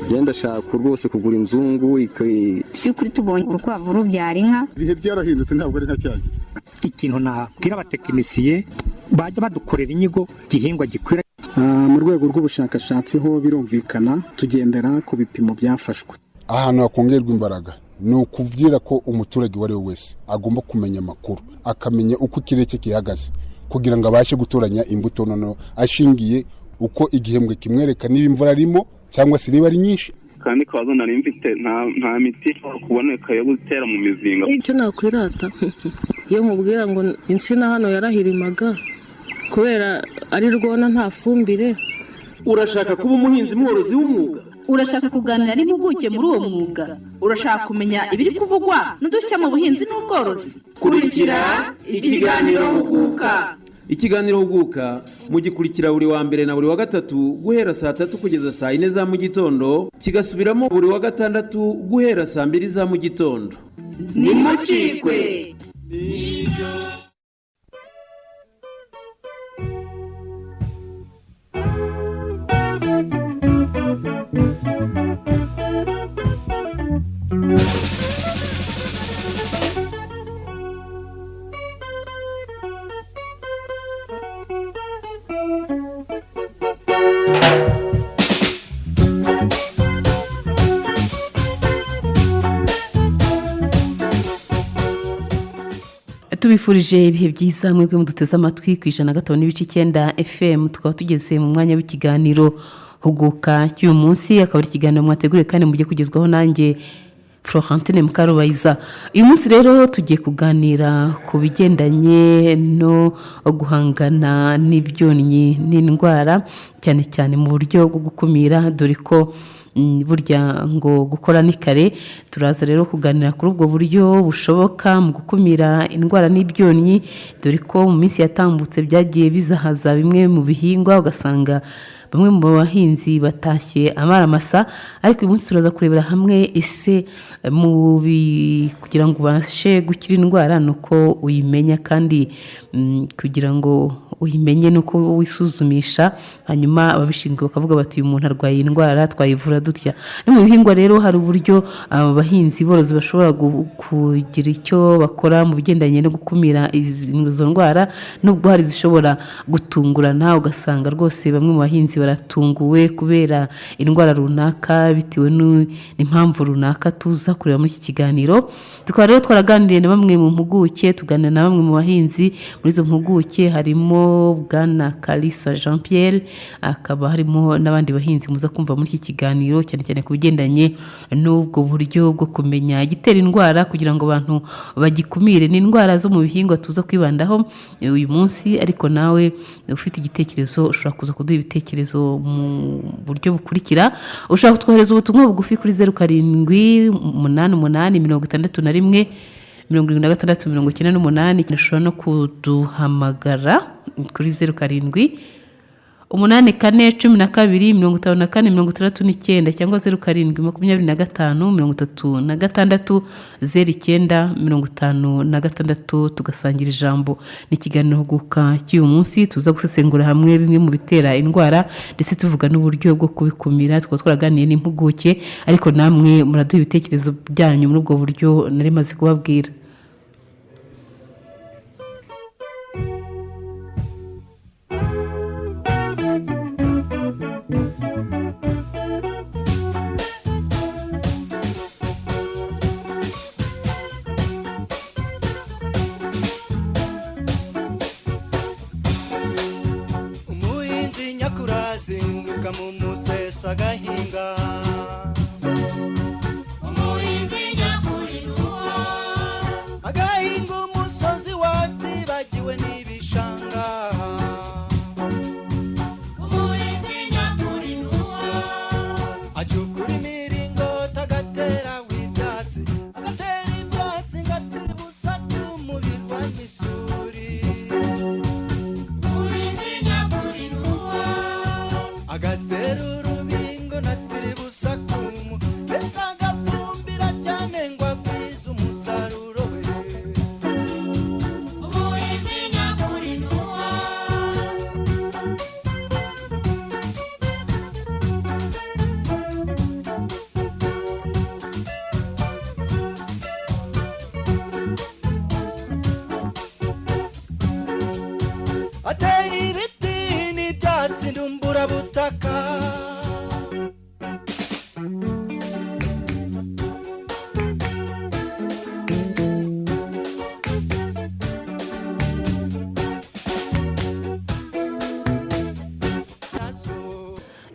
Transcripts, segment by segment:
Ngenda ndashaka rwose kugura inzungu. By'ukuri tubonye urukwavu rubyara inka. Ibihe byarahindutse, ntabwo ari nka cya gihe. Ikintu nabwira abatekinisiye, bajya badukorera inyigo gihingwa gikwira. Mu rwego rw'ubushakashatsi ho birumvikana tugendera ku bipimo byafashwe. Ahantu hakongerwa imbaraga ni ukubwira ko umuturage uwo ari we wese agomba kumenya amakuru, akamenya uko ikirere cye gihagaze, kugira ngo abashe gutoranya imbuto noneho ashingiye uko igihembwe kimwereka, niba imvura arimo cyangwa se niba ari nyinshi. Kandi kabazo nari mfite, nta miti ishobora kuboneka yo gutera mu mizinga. Icyo nakwirata, iyo nkubwira ngo insina hano yarahirimaga kubera ari rwona, nta fumbire. Urashaka kuba umuhinzi mworozi w'umwuga? Urashaka kuganira n'impuguke muri uwo mwuga? Urashaka kumenya ibiri kuvugwa n'udushya mu buhinzi n'ubworozi? Kurikira ikiganiro Huguka. Ikiganiro Huguka mugikurikira buri wa mbere na buri wa gatatu guhera saa 3 kugeza saa 4 za mu gitondo, kigasubiramo buri wa gatandatu guhera saa 2 za mu gitondo. Nimucikwe. Tubifurije ibihe byiza mwebwe muduteze amatwi ku 105.9 FM. Tukaba tugeze mu mwanya w'ikiganiro Huguka cy'uyu munsi, akaba ari ikiganiro mwateguriwe kandi mujye kugezwaho nanjye Florentine Mukarubayiza. Uyu munsi rero tugiye kuganira ku bigendanye no guhangana n'ibyonnyi n'indwara, cyane cyane mu buryo bwo gukumira, dore ko burya ngo gukora ni kare. Turaza rero kuganira kuri ubwo buryo bushoboka mu gukumira indwara n'ibyonnyi, dore ko mu minsi yatambutse byagiye bizahaza bimwe mu bihingwa, ugasanga bamwe mu bahinzi batashye amaramasa. Ariko uyu munsi turaza kurebera hamwe ese kugira ngo ubashe gukira indwara ni uko uyimenya, kandi kugira ngo uyimenye ni uko wisuzumisha, hanyuma ababishinzwe bakavuga bati: "Uyu muntu arwaye indwara, twayivura dutya." No mu bihingwa rero hari uburyo abahinzi borozi bashobora kugira icyo bakora mu bigendanye no gukumira izo ndwara, nubwo hari izishobora gutungurana, ugasanga rwose bamwe mu bahinzi baratunguwe kubera indwara runaka bitewe n'impamvu runaka tuza kureba muri iki kiganiro. Tukaba rero twaraganiriye na bamwe mu mpuguke, tuganira na bamwe mu bahinzi. Muri izo mpuguke harimo Bwana Kalisa Jean Pierre, akaba harimo n'abandi bahinzi muza kumva muri iki kiganiro, cyane cyane ku bigendanye n'ubwo buryo bwo kumenya igitera indwara kugira ngo abantu bagikumire. Ni indwara zo mu bihingwa tuza kwibandaho uyu munsi, ariko nawe ufite igitekerezo ushobora kuza kuduha ibitekerezo mu buryo bukurikira: ushobora kutwohereza ubutumwa bugufi kuri 0788 61 76 98. Ushobora no kuduhamagara kuri 0784 12 54 69 cyangwa 0725 36 09 56, tugasangira ijambo. Ni ikiganiro Huguka cy'uyu munsi, tuza gusesengura hamwe bimwe mu bitera indwara ndetse tuvuga n'uburyo bwo kubikumira. Tukaba twaraganiye n'impuguke, ariko namwe muraduha ibitekerezo byanyu muri ubwo buryo nari maze kubabwira. Umuhinzi nyakuri azinduka mu museso agahinga. Umuhinzi nyakuri nuwo agahinga umusozi watibagiwe n'ibishanga. Umuhinzi nyakuri nuwo acukura imiringoti, agatera ibyatsi, agatera ibyatsi ngatera ubusatu mu birwanya isuri. Umuhinzi nyakuri nuwo agatera urubingo na tiribusakumu, ndetse agafumbira cyane ngo agwize umusaruro we. Umuhinzi nyakuri nuwo.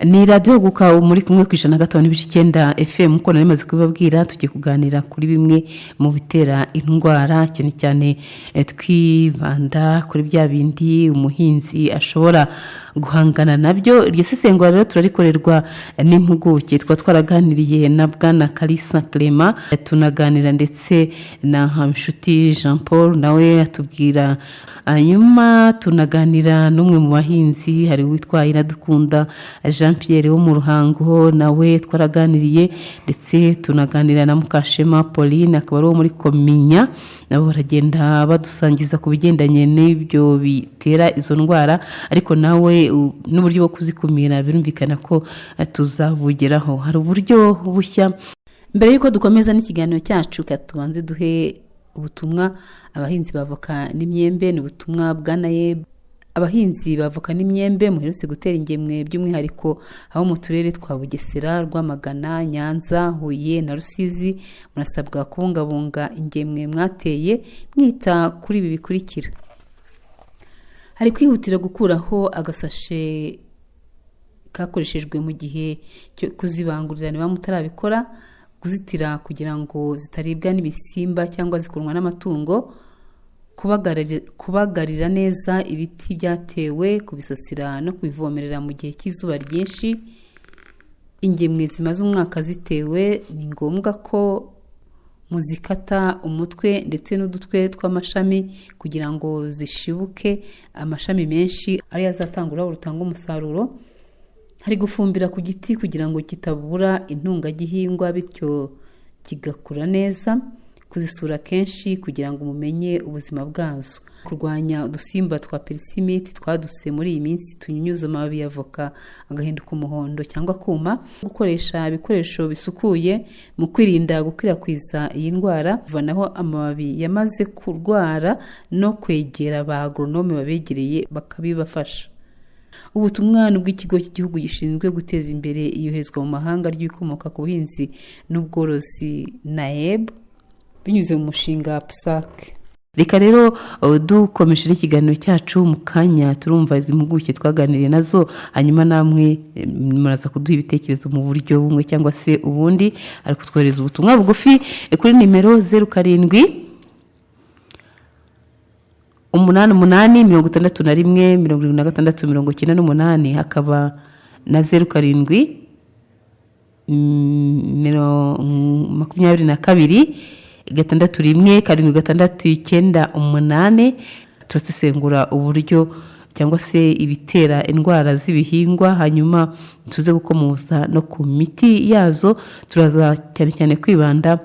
Ni radiyo Huguka muri kumwe ku 105.9 FM. Uko nari maze kubibabwira, tugiye kuganira kuri bimwe mu bitera indwara, cyane cyane twibanda kuri bya bindi umuhinzi ashobora guhangana nabyo. Iryo sesengura rero turarikorerwa n'impuguke. Tukaba twaraganiriye na Bwana Kalisa Clement, tunaganira ndetse na Hanshuti Jean Paul, nawe atubwira. Hanyuma tunaganira n'umwe mu bahinzi, hari uwitwa Iradukunda Jean Pierre wo mu Ruhango, nawe twaraganiriye, ndetse tunaganira na Mukashema Pauline, akaba ari uwo muri Kominya. Nabo baragenda badusangiza ku bigendanye n'ibyo bitera izo ndwara, ariko nawe n'uburyo bwo kuzikumira birumvikana ko tuzabugeraho. Hari uburyo bushya. Mbere y'uko dukomeza n'ikiganiro cyacu, reka tubanze duhe ubutumwa abahinzi b'avoka n'imyembe. Ni ubutumwa bwa NAEB. Abahinzi b'avoka n'imyembe muherutse gutera ingemwe, by'umwihariko abo mu turere twa Bugesera, Rwamagana, Nyanza, Huye na Rusizi, murasabwa kubungabunga ingemwe mwateye mwita kuri ibi bikurikira: hari kwihutira gukuraho agasashe kakoreshejwe mu gihe cyo kuzibangurira niba mutarabikora, kuzitira kugira ngo zitaribwa n'ibisimba cyangwa zikurwa n'amatungo, kubagarira neza ibiti byatewe, kubisasira no kubivomerera mu gihe cy'izuba ryinshi. Ingemwe zimaze umwaka zitewe ni ngombwa ko muzikata umutwe ndetse n'udutwe tw'amashami kugira ngo zishibuke amashami menshi ariyo azatanga ururabo rutanga umusaruro. Hari gufumbira ku giti kugira ngo kitabura intungagihingwa bityo kigakura neza, kuzisura kenshi kugira ngo mumenye ubuzima bwazo, kurwanya udusimba twa perisimiti twadutse muri iyi minsi tunyunyuza amababi ya avoka agahinduka umuhondo cyangwa kuma, gukoresha ibikoresho bisukuye mu kwirinda gukwirakwiza iyi ndwara, kuvanaho amababi yamaze kurwara no kwegera ba agoronome babegereye bakabibafasha. Ubutumwa ni ubw'ikigo cy'igihugu gishinzwe guteza imbere iyoherezwa mu mahanga ry'ibikomoka ku buhinzi n'ubworozi, NAEB, binyuze mu mushinga PSAC. Reka rero dukomeje n'ikiganiro cyacu. Mu kanya turumva izi mpuguke twaganiriye nazo, hanyuma namwe muraza kuduha ibitekerezo mu buryo bumwe cyangwa se ubundi, ari kutwohereza ubutumwa bugufi kuri nimero 0788 61 76 98, hakaba na 07 22 61 7698. Turasesengura uburyo cyangwa se ibitera indwara z'ibihingwa, hanyuma tuze gukomoza no ku miti yazo. Turaza cyane cyane kwibanda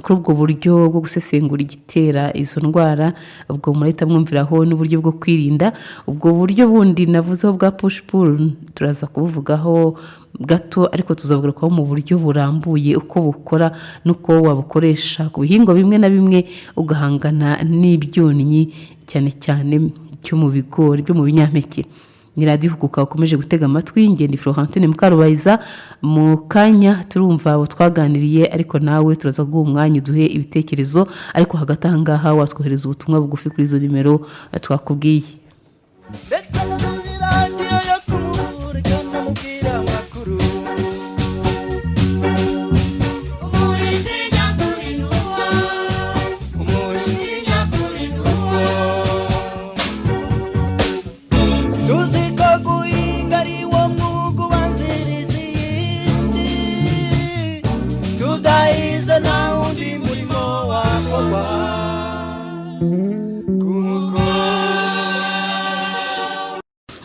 kuri ubwo buryo bwo gusesengura igitera izo ndwara, ubwo murahita mwumviraho n'uburyo bwo kwirinda. Ubwo buryo bundi navuzeho bwa push pull turaza kubuvugaho gato, ariko tuzabugarukaho mu buryo burambuye, uko bukora n'uko wabukoresha ku bihingwa bimwe na bimwe ugahangana n'ibyonnyi, cyane cyane byo mu bigori, byo mu binyampeke. Ni radiyo Huguka ukomeje gutega amatwi, ngende Florentine Mukarubayiza. Mu kanya turumva abo twaganiriye, ariko nawe turaza guha umwanya uduhe ibitekerezo. Ariko hagati aha ngaha watwohereza ubutumwa bugufi kuri izo nimero twakubwiye. Ndetse muri radiyo yo kumurika ndamubwira amakuru. Umuhinzi nyakuri ni uwo, umuhinzi nyakuri ni uwo. Tuzi ko guhinga ari wo mwuga ubanziriza iyindi, tudahize nta wundi murimo wakorwa kuko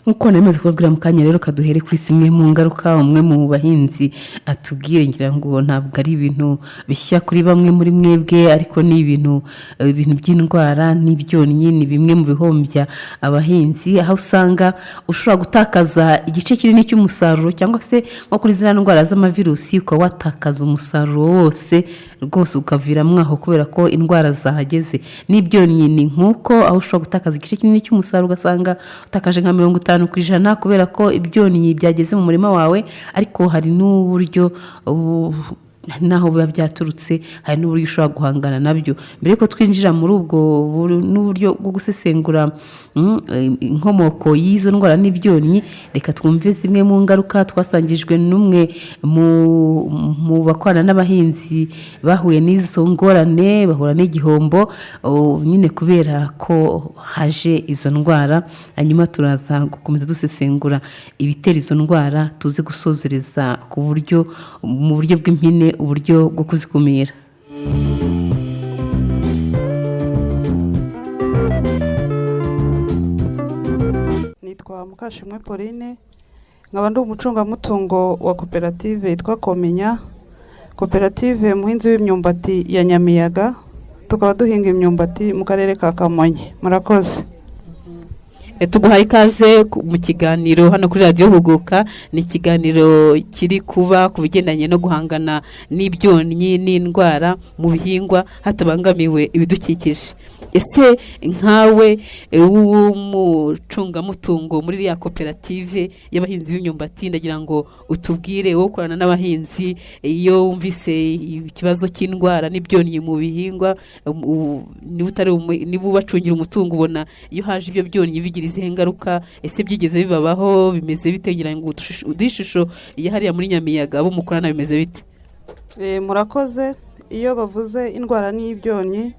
Nk'uko nari maze kubabwira mu kanya rero, kaduhere kuri zimwe mu ngaruka umwe mu bahinzi atubwire. Ngira ngo ntabwo ari ibintu bishya kuri bamwe muri mwebwe, ariko ni ibintu by'indwara n'ibyonnyi ni bimwe mu bihombya abahinzi, aho usanga ushobora gutakaza igice kinini cy'umusaruro, cyangwa se nko kuri ziriya ndwara z'amavirusi ukaba watakaza umusaruro wose rwose ukaviramo aho kubera ko indwara zahageze. N'ibyonnyi ni nk'uko, aho ushobora gutakaza igice kinini cy'umusaruro, ugasanga utakaje nka 50% kubera ko ibyonnyi byageze mu murima wawe. Ariko hari n'uburyo Naho biba byaturutse, hari n'uburyo ushobora guhangana nabyo. Mbere yuko twinjira muri ubwo n'uburyo bwo gusesengura inkomoko y'izo ndwara n'ibyonnyi, reka twumve zimwe mu ngaruka twasangijwe n'umwe mu bakorana n'abahinzi bahuye n'izo ngorane, bahura n'igihombo nyine kubera ko haje izo ndwara. Hanyuma turaza gukomeza dusesengura ibitera izo ndwara, tuze gusozereza ku buryo mu buryo bw'impine uburyo bwo kuzikumira. Nitwa Mukashimwe Pauline, nkaba ndi umucungamutungo wa koperative yitwa Komenya, koperative muhinzi w'imyumbati ya Nyamiyaga, tukaba duhinga imyumbati mu karere ka Kamonyi. Murakoze. Tuguhaye ikaze mu kiganiro hano kuri Radiyo Huguka. Ni ikiganiro kiri kuba ku bigendanye no guhangana n'ibyonnyi n'indwara mu bihingwa hatabangamiwe ibidukikije. Ese nkawe w'umucungamutungo muri iriya koperative y'abahinzi b'imyumbati, ndagira ngo utubwire, wowe ukorana n'abahinzi, iyo wumvise ikibazo cy'indwara n'ibyonnyi mu bihingwa, niba ubacungira umutungo, ubona iyo haje ibyo byonnyi bigira izihe ngaruka? Ese byigeze bibabaho? Bimeze bite? Ngira ngo uduhe ishusho ya hariya muri Nyamiyaga, abo mukorana bimeze bite? Murakoze. Iyo bavuze indwara n'ibyonnyi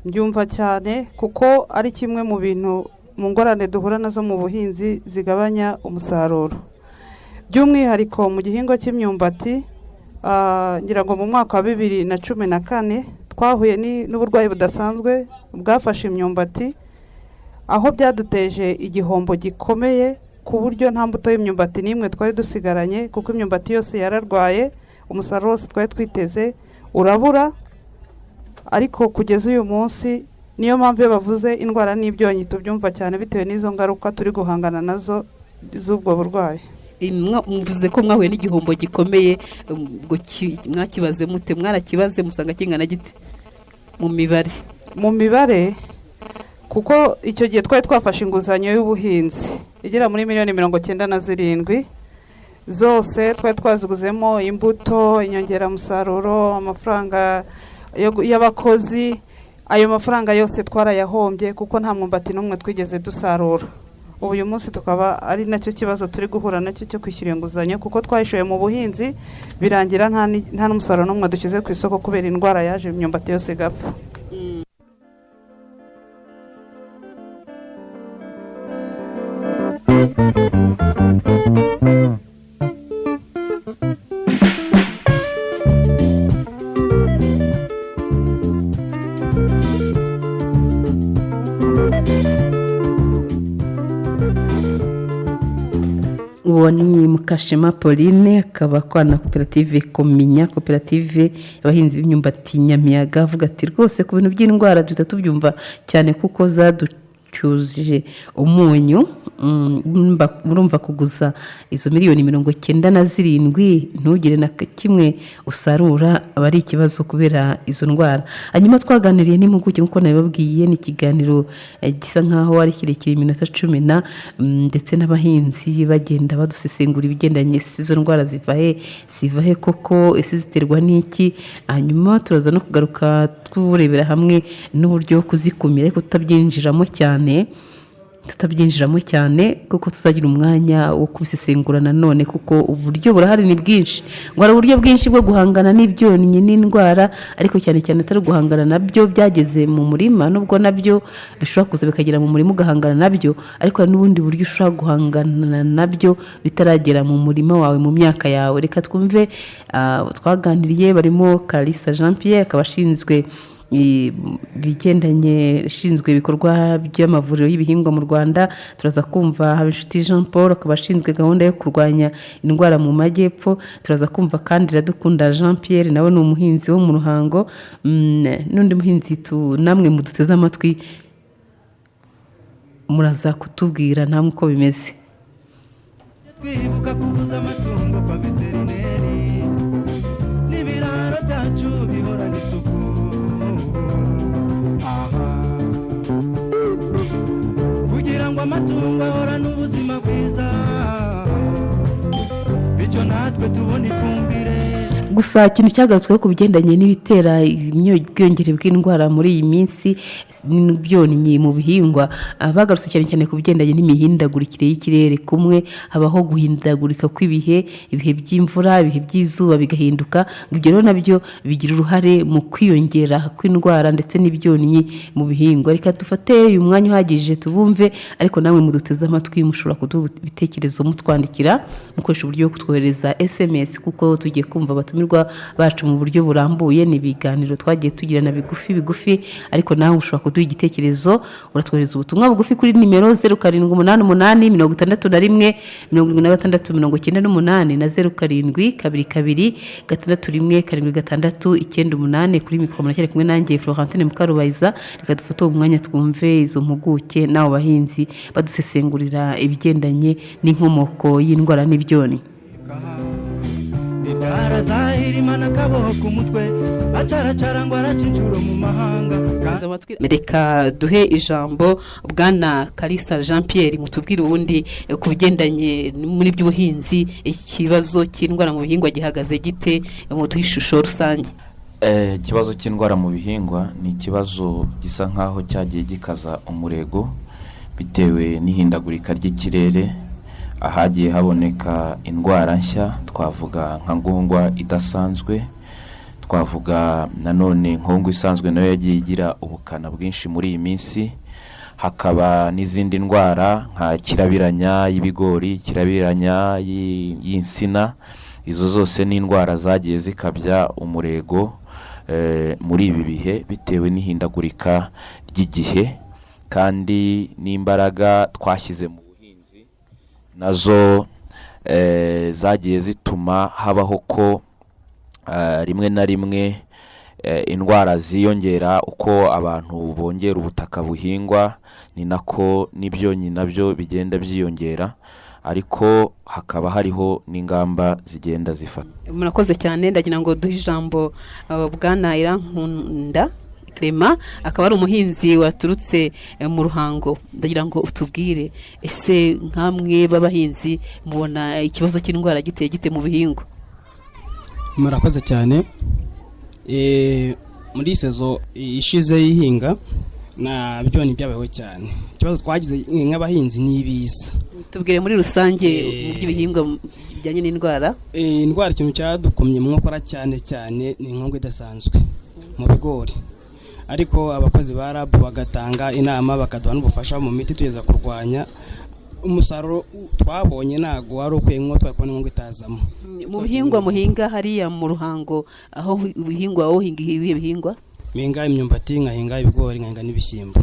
mbyumva cyane, kuko ari kimwe mu bintu mu ngorane duhura nazo mu buhinzi zigabanya umusaruro, by'umwihariko mu gihingwa cy'imyumbati. Ngira ngo mu mwaka wa 2014 twahuye n'uburwayi budasanzwe bwafashe imyumbati, aho byaduteje igihombo gikomeye ku buryo nta mbuto y'imyumbati n'imwe twari dusigaranye, kuko imyumbati yose yararwaye, umusaruro wose twari twiteze urabura. Ariko kugeza uyu munsi, niyo mpamvu iyo bavuze indwara n'ibyonnyi tubyumva cyane, bitewe n'izo ngaruka turi guhangana nazo z'ubwo burwayi. Mvuze ko mwahuye n'igihombo gikomeye, ngo mwakibaze mute? Mwarakibaze musanga kingana gite mu mibare? Mu mibare, kuko icyo gihe twari twafashe inguzanyo y'ubuhinzi igera muri miliyoni 97, zose twari twaziguzemo imbuto, inyongeramusaruro, amafaranga y'abakozi. Ayo mafaranga yose twarayahombye, kuko nta mwumbati n'umwe twigeze dusarura. Ubu uyu munsi tukaba ari nacyo kibazo turi guhura nacyo cyo kwishyura inguzanyo, kuko twayishoye mu buhinzi birangira nta n'umusaruro n'umwe dushyize ku isoko kubera indwara yaje, imyumbati yose igapfa. Uwo ni Mukashema Pauline, akaba akorana na koperative Kominya, koperative y'abahinzi b'imyumbati Nyamiyaga, avuga ati rwose ku bintu by'indwara duhita tubyumva cyane kuko zaducyujije umunyu. Murumva kuguza izo miliyoni 97 ntugire na kimwe usarura aba ari ikibazo kubera izo ndwara. Hanyuma twaganiriye n'impuguke nk'uko nabibabwiye, ni ikiganiro gisa nkaho ari kirekire, iminota 10 na ndetse n'abahinzi bagenda badusesengura ibigendanye izo ndwara ziva he, ziva he koko, ese ziterwa n'iki? Hanyuma turaza no kugaruka turebera hamwe n'uburyo kuzikumira, ariko tutabyinjiramo cyane kuko tuzagira umwanya wo kubisesengura nanone, kuko uburyo burahari ni bwinshi. Ngo hari uburyo bwinshi bwo guhangana n'ibyonnyi n'indwara, ariko cyane cyane atari guhangana nabyo byageze mu murima, nubwo nabyo bishobora kuza bikagera mu murima ugahangana nabyo, ariko hari n'ubundi buryo ushobora guhangana nabyo bitaragera mu murima wawe, mu myaka yawe. Reka twumve twaganiriye barimo Kalisa Jean Pierre, akaba ashinzwe ibigendanye, ishinzwe ibikorwa by'amavuriro y'ibihingwa mu Rwanda. Turaza kumva Habinshuti Jean Paul, akaba ashinzwe gahunda yo kurwanya indwara mu majyepfo. Turaza kumva kandi Iradukunda Jean Pierre, nawe ni umuhinzi wo mu Ruhango, n'undi muhinzi. Namwe muduteze amatwi muraza kutubwira namwe uko bimeze. Twibuka kuvuza amatungo kwa veterineri, n'ibiraro byacu bihorana isuku. Aha kugira ngo amatungo ahorane ubuzima bwiza, bityo natwe tubone ifumbire. Gusa ikintu cyagarutsweho ku bigendanye n'ibitera ubwiyongere bw'indwara muri iyi minsi n'ibyonnyi mu bihingwa, bagarutse cyane cyane ku bigendanye n'imihindagurikire y'ikirere. Kumwe habaho guhindagurika kw'ibihe, ibihe by'imvura, ibihe by'izuba bigahinduka. Ibyo rero nabyo bigira uruhare mu kwiyongera kw'indwara ndetse n'ibyonnyi mu bihingwa. Reka dufate uyu mwanya uhagije tubumve, ariko namwe muduteze amatwi mushobora kuduha ibitekerezo mutwandikira, mukoresha uburyo bwo kutwohereza SMS, kuko tugiye kumva abatumirwa bacu mu buryo burambuye. Ni ibiganiro twagiye tugirana bigufi bigufi, ariko nawe ushobora kuduha igitekerezo. Uratwohereza ubutumwa bugufi kuri nimero 0788 61 76 98 na 0722 617698. Kuri mikoro muracyari kumwe nanjye Florentine Mukarubayiza. Reka dufate uwo mwanya twumve izo mpuguke n'abo bahinzi badusesengurira ibigendanye n'inkomoko y'indwara n'ibyonnyi. Zahirima n'akaboho ku mutwe, acaracara ngo araca inshuro mu mahanga. Reka duhe ijambo bwana Kalisa Jean Pierre, mutubwire ubundi ku bigendanye muri by'ubuhinzi, ikibazo cy'indwara mu bihingwa gihagaze gite? Muduhe ishusho rusange. Ikibazo cy'indwara mu bihingwa ni ikibazo gisa nk'aho cyagiye gikaza umurego bitewe n'ihindagurika ry'ikirere, ahagiye haboneka indwara nshya. Twavuga nka nkongwa idasanzwe, twavuga nanone nkongwa isanzwe nayo yagiye igira ubukana bwinshi muri iyi minsi, hakaba n'izindi ndwara nka kirabiranya y'ibigori, kirabiranya y'insina. Izo zose ni indwara zagiye zikabya umurego muri ibi bihe bitewe n'ihindagurika ry'igihe, kandi n'imbaraga twashyize mu buhinzi nazo zagiye zituma habaho ko rimwe na rimwe indwara ziyongera. Uko abantu bongera ubutaka buhingwa, ni nako n'ibyonnyi nabyo bigenda byiyongera, ariko hakaba hariho n'ingamba zigenda zifatwa. Murakoze cyane. Ndagira ngo duhe ijambo bwana Irankunda Clement, akaba ari umuhinzi waturutse mu Ruhango. Ndagira ngo utubwire, ese nkamwe b'abahinzi mubona ikibazo cy'indwara giteye gite mu bihingwa? Murakoze cyane. Muri saison ishize y'ihinga na byonnyi byabayeho cyane. Ikibazo twagize nk'abahinzi ni ibiza. Tubwire muri rusange mu by'ibihingwa bijyanye n'indwara. Indwara, ikintu cyadukomye mu nkokora cyane cyane ni inkongwa idasanzwe mu bigori, ariko abakozi ba RAB bagatanga inama, bakaduha n'ubufasha mu miti, tugeza kurwanya. Umusaruro twabonye ntabwo wari ukwiye nk'uwo twari kubona inkongwa itazamo. Mu bihingwa muhinga hariya mu Ruhango, aho ibihingwa wowe uhinga ibihe bihingwa? Mpinga imyumbati, nkahinga ibigori, nkahinga n'ibishyimbo.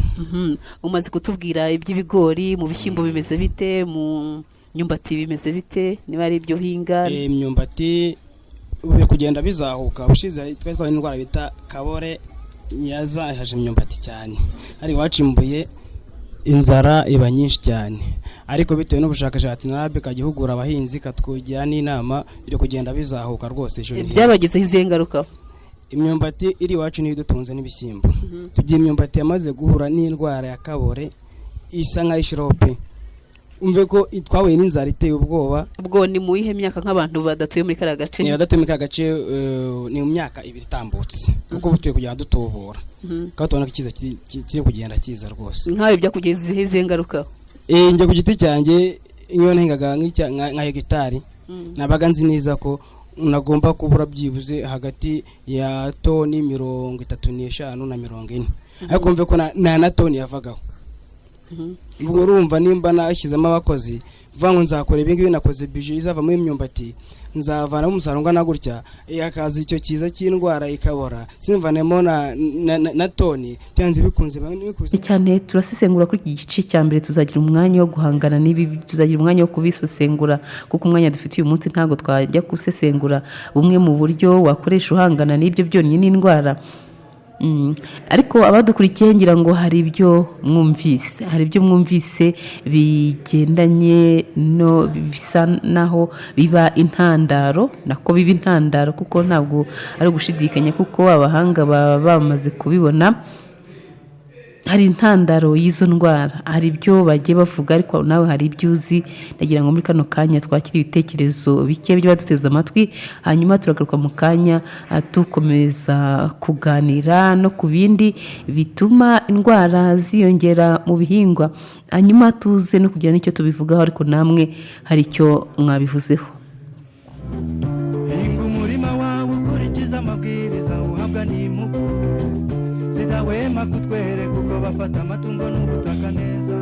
Umaze kutubwira iby'ibigori. Mu bishyimbo bimeze bite? Mu myumbati bimeze bite, niba ari ibyo uhinga? Imyumbati biri kugenda bizahuka. Ubushize twari twabonye indwara bita kabore yazahaje imyumbati cyane, hari iwacu imbuye, inzara iba nyinshi cyane, ariko bitewe n'ubushakashatsi na RAB ikajya ihugura abahinzi, ikatwugira n'inama, biri kugenda bizahuka rwose, ejo ni heza. Byabagizeho izihe ngaruka? Imyumbati iri iwacu niyo idutunze n'ibishyimbo. Tugira imyumbati yamaze guhura n'indwara ya kabore, isa nk'aho ishiraho pe. Umve ko twahuye n'inzara iteye ubwoba. Ubwo ni mu yihe myaka, nk'abantu badatuye muri kariya gace? Ni badatuye muri kariya gace, ni mu myaka 2 itambutse, kuko ubu turi kugenda dutubura, kandi tubona ko ikiza kiri kugenda kiza rwose. Nkawe byakugezeho izihe ngaruka? Njye ku giti cyanjye, iyo nahingaga nka hegitari, nabaga nzi neza ko nagomba kubura byibuze hagati ya toni 35 na 40, ariko mve ko nta na toni yavagaho. Ubwo urumva nimba nashyizemo abakozi, mvuga ngo nzakora ibi ngibi, nakoze budget izavamo imyumbati, nzavanamo umusaruro ungana gutya, hakaza icyo kiza cy'indwara ikabora, simvanemo na toni, byanze bikunze bikubise. Cyane turasesengura kuri iki gice cya mbere. Tuzagira umwanya wo guhangana n'ibi, tuzagira umwanya wo kubisesengura, kuko umwanya dufite uyu munsi ntabwo twajya gusesengura bumwe mu buryo wakoresha uhangana n'ibyo byonnyi n'indwara. Ariko abadukurikiye, ngira ngo hari ibyo mwumvise bigendanye no bisa naho biba intandaro, nako biba intandaro, kuko ntabwo ari ugushidikanya, kuko abahanga baba bamaze kubibona. Hari intandaro y'izo ndwara, hari ibyo bagiye bavuga, ariko nawe hari ibyo uzi. Ndagira ngo muri kano kanya twakire ibitekerezo bike by'abaduteze amatwi, hanyuma turagaruka mu kanya dukomeza kuganira no ku bindi bituma indwara ziyongera mu bihingwa, hanyuma tuze no kugira n'icyo tubivugaho, ariko namwe hari icyo mwabivuzeho. Hinga umurima wawe ukurikize amabwiriza uhabwa n'impuguke zidahwema kutwereka uko bafata amatungo n'ubutaka neza,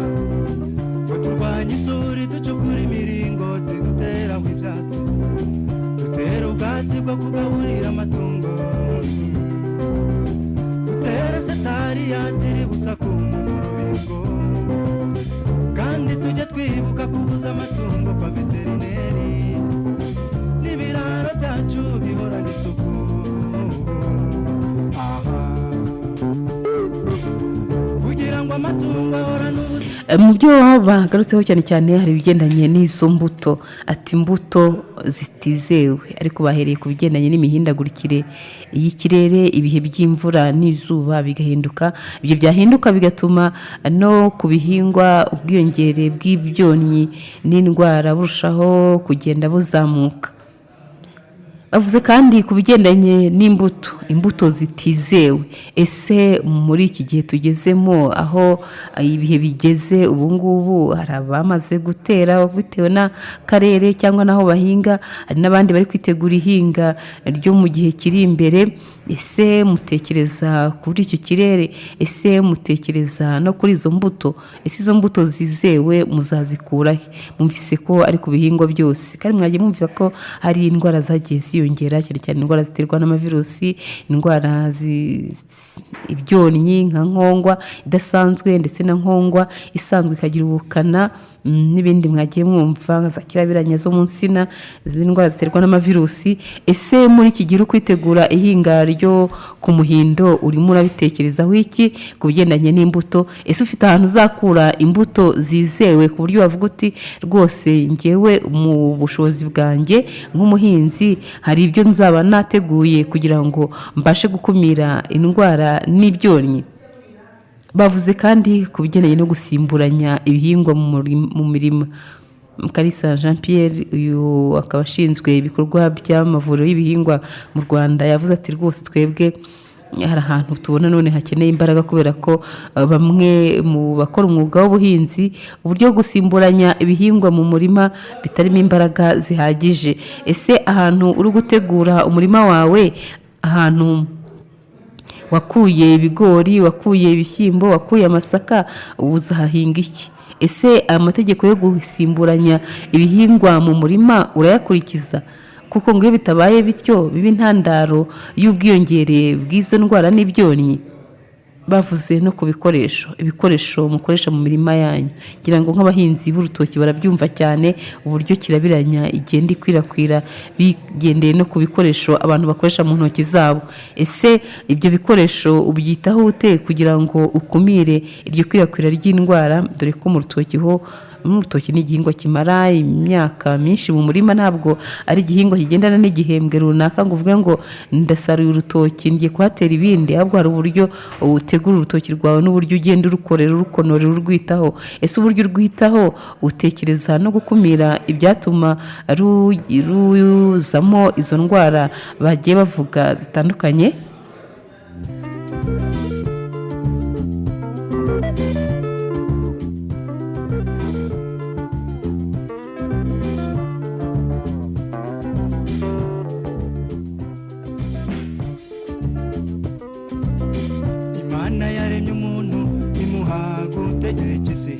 ngo turwanye isuri ducukura imiringoti duteraho ibyatsi, dutere ubwatsi bwo kugaburira amatungo, dutere setari yatiri busaku mu rubingo, kandi tujye twibuka kubuza amatungo kwa veterineri n'ibiraro byacu bihorana isuku. Aha kugira ngo amatungo ahorane ubuzima. Mu byo bagarutseho cyane cyane hari ibigendanye n'izo mbuto, ati imbuto zitizewe, ariko bahereye ku bigendanye n'imihindagurikire y'ikirere, ibihe by'imvura n'izuba bigahinduka, ibyo byahinduka bigatuma no ku bihingwa ubwiyongere bw'ibyonnyi n'indwara burushaho kugenda buzamuka. Bavuze kandi ku bigendanye n'imbuto, imbuto zitizewe. Ese muri iki gihe tugezemo, aho ibihe bigeze ubu ngubu, hari abamaze gutera bitewe n'akarere cyangwa n'aho bahinga, hari n'abandi bari kwitegura ihinga ryo mu gihe kiri imbere. Ese mutekereza kuri icyo kirere? Ese mutekereza no kuri izo mbuto? Ese izo mbuto zizewe muzazikura he? Mwumvise ko ari ku bihingwa byose, kandi mwagiye mwumva ko hari indwara zagiye ziyongera, cyane cyane indwara ziterwa n'amavirusi, indwara ibyonnyi nka nkongwa idasanzwe ndetse na nkongwa isanzwe ikagira ubukana, n'ibindi mwagiye mwumva nka za kirabiranya zo mu nsina, izi ndwara ziterwa n'amavirusi. Ese muri iki gihe uri kwitegura ihinga ryo ku muhindo, urimo urabitekerezaho iki ku bigendanye n'imbuto? Ese ufite ahantu uzakura imbuto zizewe ku buryo wavuga uti rwose ngewe mu bushobozi bwanjye nk'umuhinzi hari ibyo nzaba nateguye kugira ngo mbashe gukumira indwara n'ibyonnyi? Bavuze kandi ku bigendanye no gusimburanya ibihingwa mu mirima. Kalisa Jean Pierre, uyu akaba ashinzwe ibikorwa by'amavuriro y'ibihingwa mu Rwanda, yavuze ati rwose twebwe hari ahantu tubona none hakeneye imbaraga, kubera ko bamwe mu bakora umwuga w'ubuhinzi uburyo bwo gusimburanya ibihingwa mu murima bitarimo imbaraga zihagije. Ese ahantu uri gutegura umurima wawe, ahantu wakuye ibigori, wakuye ibishyimbo, wakuye amasaka, uzahinga iki? Ese amategeko yo gusimburanya ibihingwa mu murima urayakurikiza? Kuko ngo iyo bitabaye bityo biba intandaro y'ubwiyongere bw'izo ndwara n'ibyonnyi. Bavuze no ku bikoresho, ibikoresho mukoresha mu mirima yanyu. Ngira ngo nk'abahinzi b'urutoki barabyumva cyane uburyo kirabiranya igenda ikwirakwira bigendeye no ku bikoresho abantu bakoresha mu ntoki zabo. Ese ibyo bikoresho ubyitaho ute kugira ngo ukumire iryo kwirakwira ry'indwara? Dore ko mu rutoki ho, urutoki ni igihingwa kimara imyaka myinshi mu murima, ntabwo ari igihingwa kigendana n'igihembwe runaka ngo uvuge ngo ndasaruye urutoki ngiye kuhatera ibindi, ahubwo hari uburyo utegura urutoki rwawe n'uburyo ugenda urukorera, urukonorera, urwitaho. Ese uburyo urwitaho utekereza no gukumira ibyatuma ruzamo izo ndwara bagiye bavuga zitandukanye? Imana yaremye umuntu imuha gutegeka isi,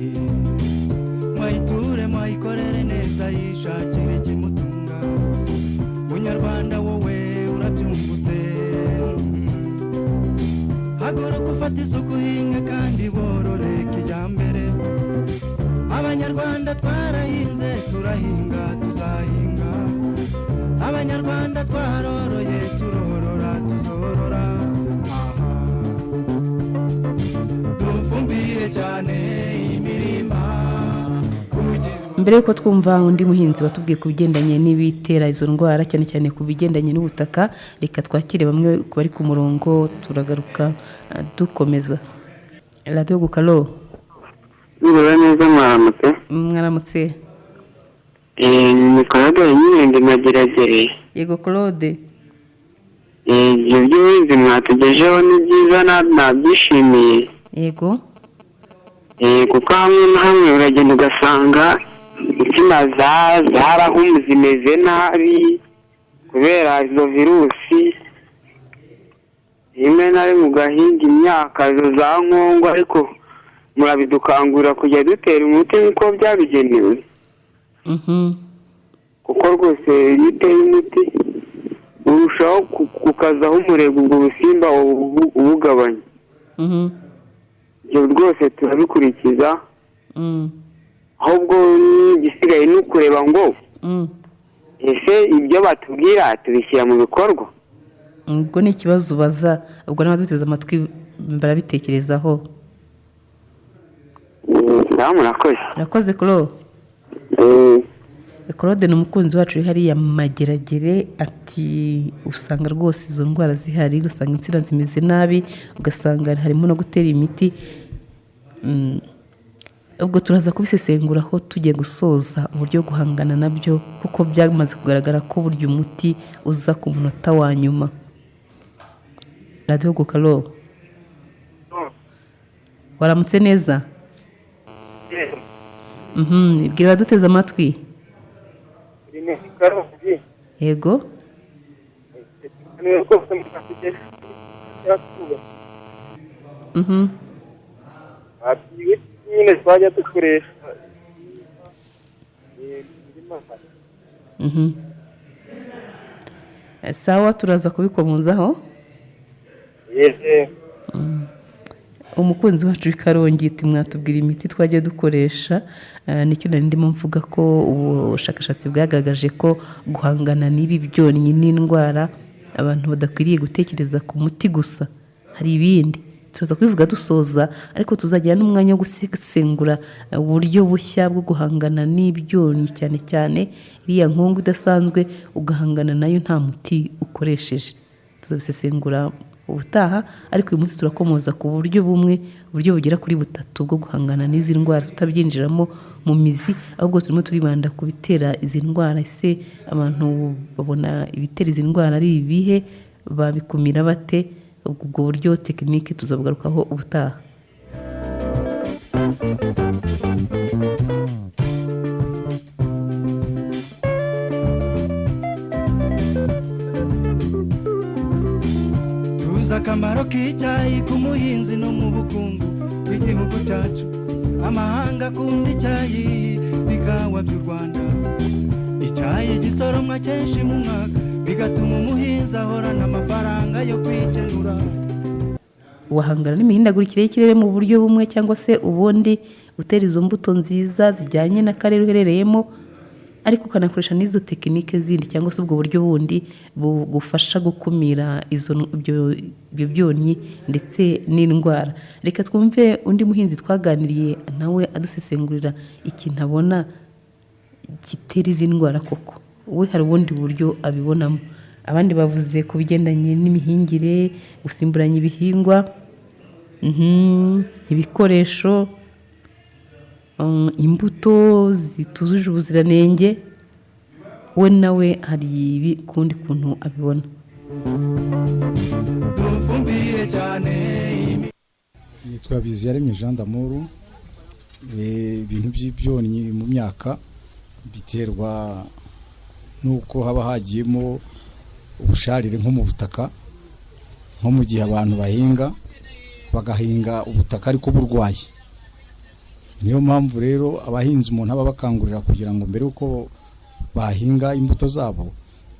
mwayiture mwayikorere neza yishakire ikimutunga. Munyarwanda wowe urabyungutse, haguruka ufate isuku uhinge kandi borore kijyambere. Abanyarwanda twarahinze turahinga tuzahinga, Abanyarwanda twaroroye turorora tuzorora. Aha dufumbire cyane imirima. Mbere yuko twumva undi muhinzi watubwiye ku bigendanye n'ibitera izo ndwara, cyane cyane ku bigendanye n'ubutaka, reka twakire bamwe bari ku murongo, turagaruka dukomeza. Radiyo Gukalo. Mwiriwe neza, mwaramutse. Mwaramutse. Ni Claude nyine, ndi Mageragere. Yego Claude. Ibyo by'ubuhinzi mwatugejeho ni byiza, nabyishimiye. Yego. Kuko hamwe na hamwe uragenda ugasanga insina zarahumye zimeze nabi kubera izo virusi. Rimwe na rimwe ugahinga imyaka izo za nkongwa, ariko murabidukangurira kujya dutera umuti nk'uko byabigenewe, kuko rwose iyo uteye umuti urushaho gukazaho umurego, ubwo busimba ubugabanya. Ibyo rwose turabikurikiza, ahubwo igisigaye ni ukureba ngo ese ibyo batubwira tubishyira mu bikorwa. Ubwo ni ikibazo ubaza, ubwo n'abaduteze amatwi barabitekerezaho. Murakoze. Murakoze Claude. Claude ni umukunzi wacu uri hariya Mageragere, ati usanga rwose izo ndwara zihari, ugasanga insina zimeze nabi, ugasanga harimo no gutera imiti. Ubwo turaza kubisesenguraho tugiye gusoza uburyo guhangana nabyo, kuko byamaze kugaragara ko burya umuti uza ku munota wa nyuma. Radiyo Gukalo, waramutse neza. Bwira abaduteze amatwi. Yego. Nyine twajya dukoresha. Sawa, turaza kubikomozaho. Umukunzi wacu w'Ikarongi ati mwatubwira imiti twajya dukoresha. Nicyo nari ndimo mvuga ko ubushakashatsi bwagaragaje ko guhangana n'ibi byonnyi n'indwara abantu badakwiriye gutekereza ku muti gusa, hari ibindi turaza kubivuga dusoza, ariko tuzagira n'umwanya wo gusesengura uburyo bushya bwo guhangana n'ibyonnyi, cyane cyane iriya nkongo idasanzwe ugahangana nayo nta muti ukoresheje. Tuzabisesengura ubutaha, ariko uyu munsi turakomoza ku buryo bumwe, uburyo bugera kuri butatu bwo guhangana n'izi ndwara, tutabyinjiramo mu mizi, ahubwo turimo turibanda ku bitera izi ndwara. Ese abantu babona ibitera izi ndwara ari ibihe? Babikumira bate? Ubwo buryo tekinike tuzabugarukaho ubutaha. Tuzi akamaro k'icyayi ku muhinzi no mu bukungu bw'igihugu cyacu. Amahanga akunda icyayi n'ikawa by'u Rwanda. Icyayi gisoromwa kenshi mu mwaka, bigatuma umuhinzi ahorana amafaranga yo kwikenura. Wahangana n'imihindagurikire y'ikirere mu buryo bumwe cyangwa se ubundi, utera izo mbuto nziza zijyanye n'akarere uherereyemo, ariko ukanakoresha n'izo tekinike zindi cyangwa se ubwo buryo bundi bugufasha gukumira ibyo byonnyi ndetse n'indwara. Reka twumve undi muhinzi twaganiriye nawe adusesengurira ikintu abona gitera izi ndwara koko, we hari ubundi buryo abibonamo. Abandi bavuze ku bigendanye n'imihingire, gusimburanya ibihingwa, ibikoresho, imbuto zitujuje ubuziranenge. We nawe hari ibi kundi kuntu abibona. Nitwa Biziyaremye Jean d'Amour. Ibintu by'ibyonnyi mu myaka biterwa nuko haba hagiyemo ubusharire nko mu butaka, nko mu gihe abantu bahinga bagahinga ubutaka ariko burwaye. Niyo mpamvu rero abahinzi umuntu aba bakangurira kugira ngo mbere uko bahinga imbuto zabo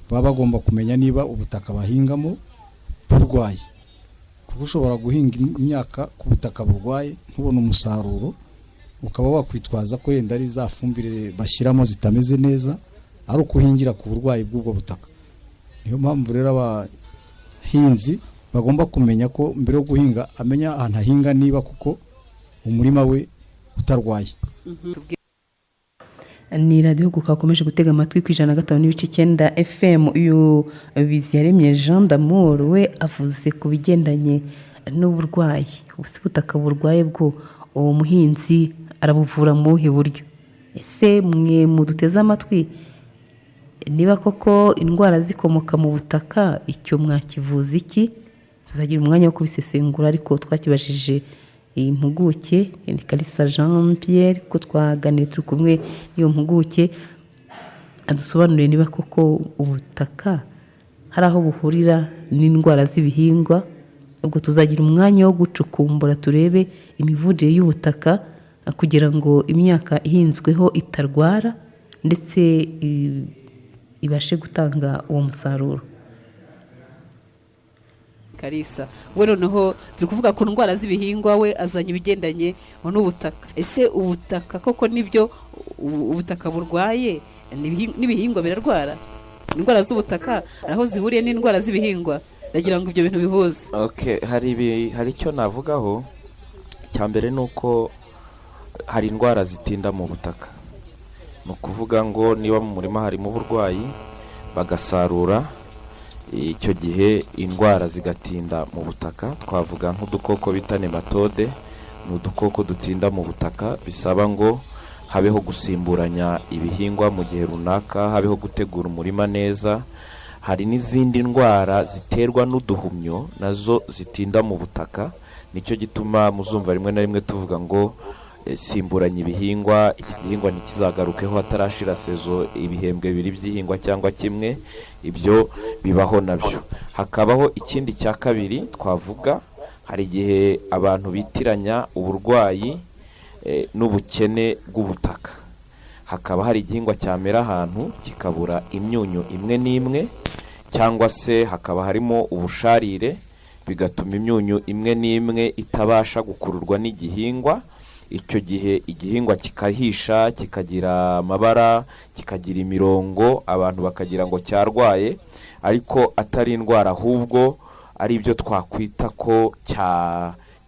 baba bagomba kumenya niba ubutaka bahingamo burwaye, kuko ushobora guhinga imyaka ku butaka burwaye ntubone umusaruro, ukaba wakwitwaza ko yenda ari za fumbire bashyiramo zitameze neza, ari ukuhingira ku burwayi bw'ubwo butaka. Niyo mpamvu rero abahinzi bagomba kumenya ko mbere yo guhinga amenya ahantu ahinga niba kuko umurima we utarwaye. Ni radiyo akomeje gutega amatwi ku 105.9 FM. Uyu Biziyaremye Jean d'Amour we avuze ku bigendanye n'uburwayi. Ubu ubutaka burwaye bwo uwo muhinzi arabuvura mu buhe buryo? Ese mwe muduteze amatwi, niba koko indwara zikomoka mu butaka, icyo mwakivuza iki? Tuzagira umwanya wo kubisesengura, ariko twakibajije iyi mpuguke ni Kalisa Jean Pierre, ko twaganiriye turi kumwe n'iyo mpuguke, adusobanurire niba koko ubutaka hari aho buhurira n'indwara z'ibihingwa. Ubwo tuzagira umwanya wo gucukumbura turebe imivurire y'ubutaka kugira ngo imyaka ihinzweho itarwara, ndetse ibashe gutanga uwo musaruro. Kalisa we noneho turi kuvuga ku ndwara z'ibihingwa, we azanye ibigendanye n'ubutaka. Ese ubutaka koko nibyo, ubutaka burwaye n'ibihingwa birarwara? Indwara z'ubutaka aho zihuriye n'indwara z'ibihingwa? Ndagira ngo ibyo bintu bihuze. Okay, hari icyo navugaho. Cya mbere ni uko hari indwara zitinda mu butaka. Ni ukuvuga ngo niba mu murima harimo uburwayi bagasarura, icyo gihe indwara zigatinda mu butaka. Twavuga nk'udukoko bita nematode, ni udukoko dutinda mu butaka, bisaba ngo habeho gusimburanya ibihingwa mu gihe runaka, habeho gutegura umurima neza. Hari n'izindi ndwara ziterwa n'uduhumyo nazo zitinda mu butaka. Nicyo gituma muzumva rimwe na rimwe tuvuga ngo simburanya ibihingwa, iki gihingwa ntikizagarukeho hatarashira sezo ibihembwe bibiri by'ihingwa cyangwa kimwe. Ibyo bibaho nabyo. Hakabaho ikindi cya kabiri twavuga, hari igihe abantu bitiranya uburwayi n'ubukene bw'ubutaka. Hakaba hari igihingwa cyamera ahantu kikabura imyunyu imwe n'imwe, cyangwa se hakaba harimo ubusharire bigatuma imyunyu imwe n'imwe itabasha gukururwa n'igihingwa. Icyo gihe igihingwa kikahisha, kikagira amabara, kikagira imirongo, abantu bakagira ngo cyarwaye, ariko atari indwara, ahubwo ari ibyo twakwita ko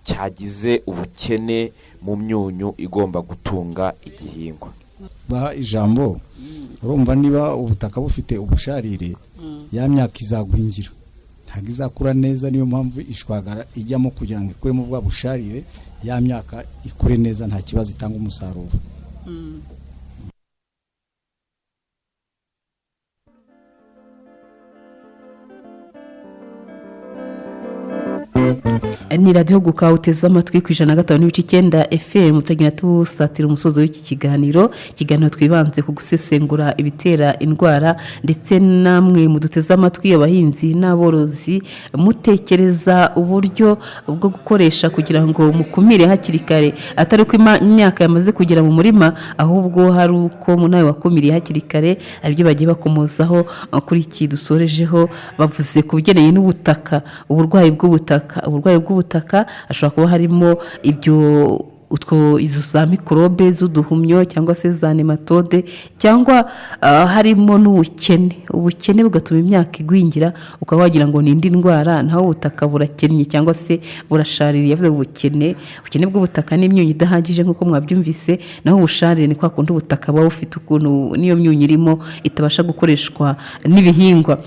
cyagize ubukene mu myunyu igomba gutunga igihingwa. Baha ijambo, urumva niba ubutaka bufite ubusharire, ya myaka izagwingira, ntabwo izakura neza. Niyo mpamvu ishwagara ijyamo kugira ngo ikuremo bwa busharire, ya myaka ikure neza, nta kibazo, itanga umusaruro. Ni radiyo Huguka uteze amatwi ku 105.9 FM. Tugenda tusatira umusozo w'iki kiganiro. Ikiganiro twibanze ku gusesengura ibitera indwara, ndetse namwe muduteze amatwi abahinzi n'aborozi, mutekereza uburyo bwo gukoresha kugira ngo mukumire hakiri kare, atari uko imyaka yamaze kugera mu murima, ahubwo hari uko nawe wakumiriye hakiri kare. Aribyo bagiye bakomozaho kuri iki dusorejeho, bavuze ku bigendanye n'ubutaka, uburwayi bw'ubutaka. Uburwayi bw'ubutaka ashobora kuba harimo ibyo utwo izo za mikorobe z'uduhumyo cyangwa se za nematode, cyangwa harimo n'ubukene. Ubukene bugatuma imyaka igwingira, ukaba wagira ngo ni indi ndwara, naho ubutaka burakennye cyangwa se burashaririye. Yavuze ubukene bw'ubutaka n'imyunyu idahagije nk'uko mwabyumvise, naho ubusharire ni kwa kundi ubutaka buba bufite ukuntu n'iyo myunyu irimo itabasha gukoreshwa n'ibihingwa.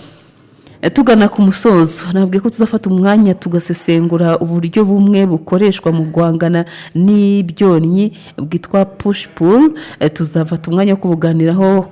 Tugana ku musozo, nabwiye ko tuzafata umwanya tugasesengura uburyo bumwe bukoreshwa mu guhangana n'ibyonnyi bwitwa push pull. Tuzafata umwanya wo kubuganiraho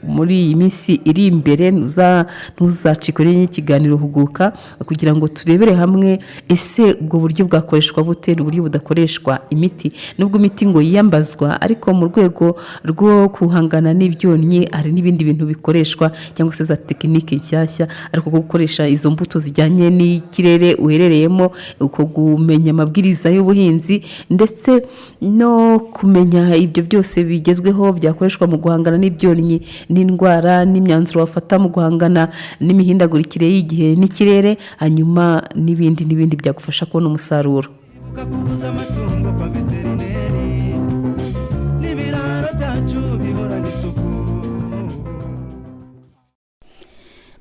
muri iyi minsi iri imbere. Ntuzacikwe n'ikiganiro Huguka, kugira ngo turebere hamwe ese ubwo buryo bwakoreshwa bute, n'uburyo budakoreshwa imiti. Nubwo imiti ngo yiyambazwa, ariko mu rwego rwo guhangana n'ibyonnyi hari n'ibindi bintu bikoreshwa cyangwa se za tekinike nshyashya, ariko gukoresha izo mbuto zijyanye n'ikirere uherereyemo, uko kumenya amabwiriza y'ubuhinzi, ndetse no kumenya ibyo byose bigezweho byakoreshwa mu guhangana n'ibyonnyi n'indwara, n'imyanzuro wafata mu guhangana n'imihindagurikire y'igihe n'ikirere, hanyuma n'ibindi n'ibindi byagufasha kubona umusaruro.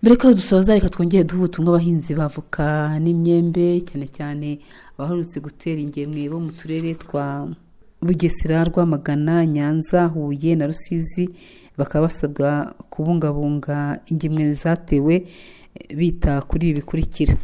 Mbere ko dusoza, reka twongere duhe ubutumwa abahinzi b'avoka n'imyembe, cyane cyane abaherutse gutera ingemwe bo mu turere twa Bugesera, Rwamagana, Nyanza, Huye na Rusizi. Bakaba basabwa kubungabunga ingemwe zatewe Bita kuri ibi bikurikira: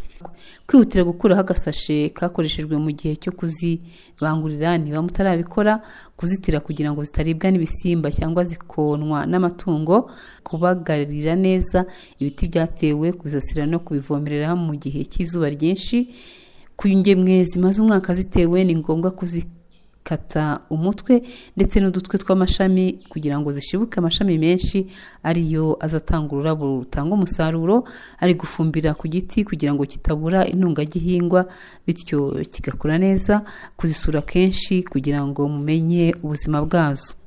kwihutira gukuraho agasashe kakoreshejwe mu gihe cyo kuzibangurira niba mutarabikora, kuzitira kugira ngo zitaribwa n'ibisimba cyangwa zikonwa n'amatungo, kubagarira neza ibiti byatewe, kubisasira no kubivomerera mu gihe cy'izuba ryinshi. Ku ngemwe zimaze umwaka zitewe, ni ngombwa kuzikata umutwe ndetse n'udutwe tw'amashami kugira ngo zishibuke amashami menshi, ariyo azatanga ururabo rutanga umusaruro. Ari gufumbira ku giti kugira ngo kitabura intungagihingwa, bityo kigakura neza, kuzisura kenshi kugira ngo mumenye ubuzima bwazo.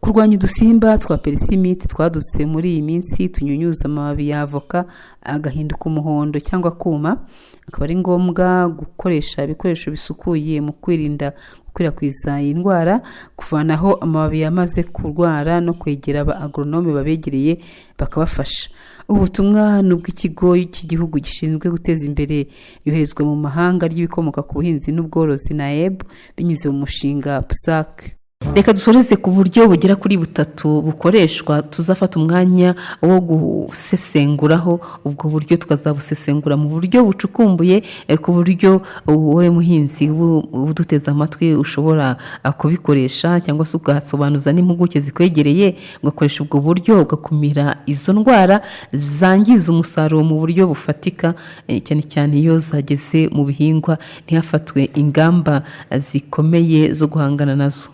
Kurwanya udusimba twa perisimiti twadutse muri iyi minsi tunyunyuza amababi ya avoka agahinduka umuhondo cyangwa kuma, akaba ari ngombwa gukoresha ibikoresho bisukuye mu kwirinda gukwirakwiza iyi ndwara, kuvanaho amababi yamaze kurwara no kwegera aba agoronome babegereye bakabafasha. Ubutumwa ni ubw'ikigo cy'igihugu gishinzwe guteza imbere iyoherezwa mu mahanga ry'ibikomoka ku buhinzi n'ubworozi, NAEB, binyuze mu mushinga PSAC. Reka dusoreze ku buryo bugera kuri butatu bukoreshwa. Tuzafata umwanya wo gusesenguraho ubwo buryo, tukazabusesengura mu buryo bucukumbuye, ku buryo wowe muhinzi uduteze amatwi ushobora kubikoresha, cyangwa se ugasobanuza n'impuguke zikwegereye, ugakoresha ubwo buryo ugakumira izo ndwara zangiza umusaruro mu buryo bufatika, cyane cyane iyo zageze mu bihingwa ntihafatwe ingamba zikomeye zo guhangana nazo.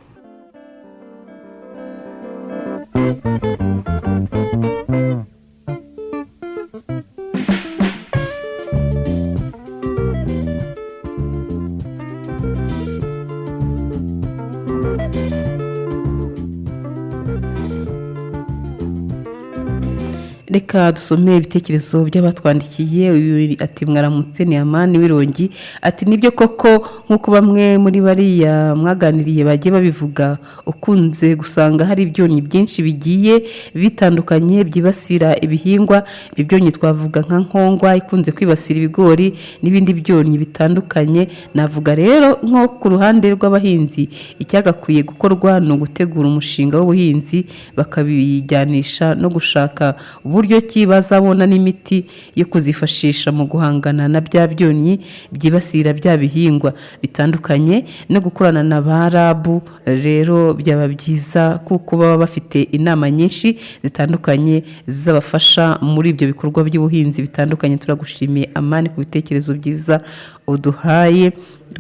Reka dusome ibitekerezo by'abatwandikiye. Uyu ati: "Mwaramutse, ni Amani w'Irongi." Ati: "Nibyo koko, nk'uko bamwe muri bariya mwaganiriye bagiye babivuga, ukunze gusanga hari ibyonnyi byinshi bigiye bitandukanye byibasira ibihingwa. Ibyo byonnyi twavuga nka nkongwa ikunze kwibasira ibigori n'ibindi byonnyi bitandukanye. Navuga rero nko ku ruhande rw'abahinzi, icyagakwiye gukorwa ni ugutegura umushinga w'ubuhinzi, bakabijyanisha no gushaka uburyo ki bazabona n'imiti yo kuzifashisha mu guhangana na bya byonnyi byibasira bya bihingwa bitandukanye, no gukorana na ba RAB rero byaba byiza, kuko baba bafite inama nyinshi zitandukanye zizabafasha muri ibyo bikorwa by'ubuhinzi bitandukanye." Turagushimiye Amani ku bitekerezo byiza uduhaye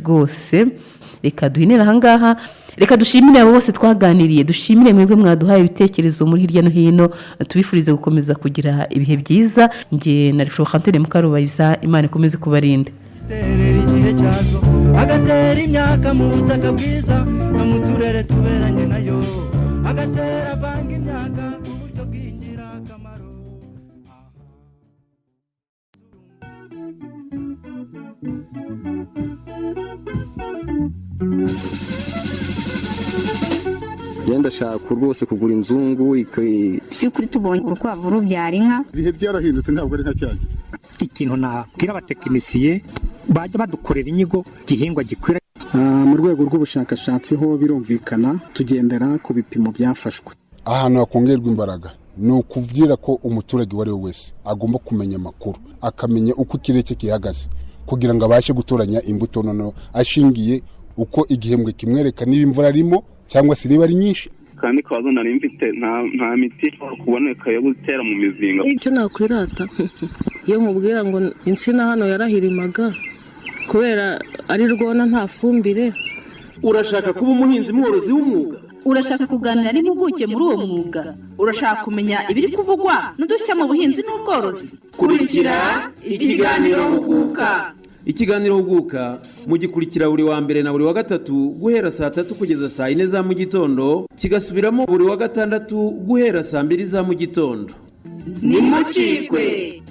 rwose. Reka duhinire ahangaha. Reka dushimire abo bose twaganiriye, dushimire mwebwe mwaduhaye ibitekerezo muri hirya no hino, tubifurize gukomeza kugira ibihe byiza. Njye na Florentine Mukarubayiza, Imana ikomeze kubarinda. Terera igihe cyazo, agatera imyaka mu butaka bwiza no mu turere tuberanye nayo, agatera avanga imyaka ku buryo bw'ingirakamaro. Njye ndashaka rwose kugura inzungu. By'ukuri tubonye urukwavu rubyara inka. Ibihe byarahindutse, ntabwo ari nka cya gihe. Ikintu nabwira abatekinisiye, bajya badukorera inyigo igihingwa gikwira. Mu rwego rw'ubushakashatsi ho birumvikana, tugendera ku bipimo byafashwe. Ahantu hakongerwa imbaraga ni ukubwira ko umuturage uwo ari we wese agomba kumenya amakuru, akamenya uko ikirere cye gihagaze, kugira ngo abashe gutoranya imbuto noneho ashingiye uko igihembwe kimwereka, niba imvura arimo cyangwa se niba ari nyinshi. Kandi kabazo nari mfite, nta miti ishobora kuboneka yo gutera mu mizinga. Icyo nakwirata, iyo nkubwira ngo insina hano yarahirimaga kubera ari rwona nta fumbire. Urashaka kuba umuhinzi mworozi w'umwuga? Urashaka kuganira n'impuguke muri uwo mwuga? Urashaka kumenya ibiri kuvugwa n'udushya mu buhinzi n'ubworozi? Kurikira ikiganiro Huguka. Ikiganiro Huguka mugikurikira buri wa mbere na buri wa gatatu guhera saa 3 kugeza saa 4 za mu gitondo, kigasubiramo buri wa gatandatu guhera saa 2 za mu gitondo. Nimucikwe.